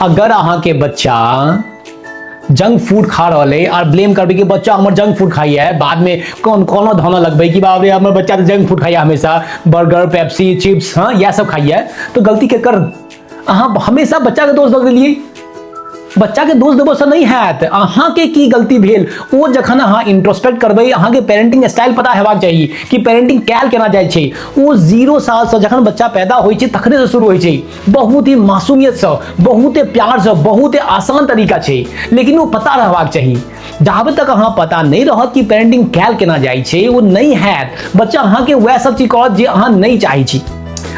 अगर अहाँके बच्चा जंक फूड खा रहल अइ आर ब्लेम करबै कि बच्चा हमर जंक फूड खाइए, बादमे कोन कोनो धोना लगबै कि बाप रे हमर बच्चा तऽ जंक फूड खाइए, हमेशा बर्गर, पेप्सी, चिप्स, हाँ इएह सब खाइए, तऽ गलती केकर? अहाँ हमेशा बच्चाके दोष दऽ देलियै। बच्चाके दोष देबऽसँ नहि हैत, अहाँके की गलती भेल ओ जखन अहाँ इंट्रोस्पेक्ट करबै, अहाँके पेरेंटिंग स्टाइल पता हेबाक चाही कि पेरेंटिंग कयल केना जाइ छै। ओ 0 सालसँ जखन बच्चा पैदा होइ छै तखनेसँ शुरू होइ छै, बहुत ही मासूमियतसँ, बहुते प्यारसँ, बहुते आसान तरीका छै, लेकिन ओ पता रहबाक चाही। जाबे तक अहाँ पता नहि रहत कि पेरेंटिंग कयल केना जाइ छै, ओ नहि हैत। बच्चा अहाँके वएह सब चीज करत जे अहाँ नहि चाहै छी।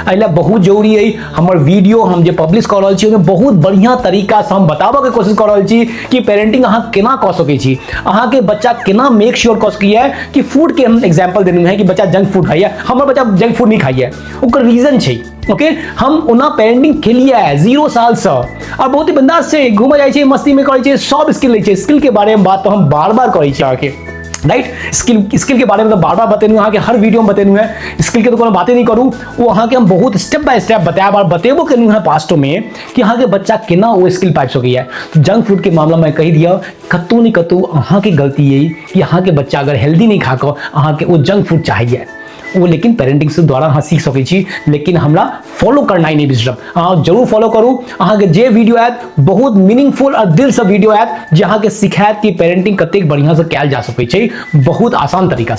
एहि लए बहुत जरूरी अइ हमर वीडियो हम जे पब्लिश कऽ रहल छी ओहिमे बहुत बढ़िआँ तरीकासँ हम बताबऽके कोशिश कऽ रहल छी कि पेरेंटिंग अहाँ केना कऽ सकै छी, अहाँके बच्चा केना मेक श्योर कऽ सकैए कि फूडके हम एग्जाम्पल देलहुँ हेँ कि बच्चा जंक फूड खाइए, हमर बच्चा जंक फूड नहि खाइए, ओकर रीजन छै। ओके, हम ओना पेरेंटिंग केलिए 0 सालसँ आओर बहुत ही बिंदास छै, घूमऽ जाइ छै, मस्तीमे करै छै, सब स्किल लै छै। स्किलके बारेमे बात तऽ हम बार बार करै छी अहाँके, राइट? स्किल के बारे में तो बार बार बतेलहुँ, अहाँके हर वीडियो में बतेलहुँ है। स्किल के तो कोनो बाते नहीं करू, वो अहाँके हम बहुत स्टेप बाय स्टेप बतायब और बतेबो केलहुँ है पास्टो में कि अहाँके बच्चा केना ओ स्किल पाबि सकैए। जंक फूड के मामला में कहि दिअ कतहु ने कतहु अहाँके गलती अइ कि अहाँके बच्चा अगर हेल्दी नहीं खा कऽ अहाँके ओ जंक फूड चाहिए ओ, लेकिन पेरेंटिंग से द्वारा अहाँ सीख सकै छी, लेकिन हमरा फॉलो करनाइ नहि बिसरब। अहाँ जरूर फॉलो करू, अहाँके जे वीडियो आयत बहुत मीनिंगफुल और दिलसँ वीडियो आयत जे अहाँके सिखायत कि पेरेंटिंग कतेक बढ़िआँसँ कयल जा सकै छै बहुत आसान तरीकासँ।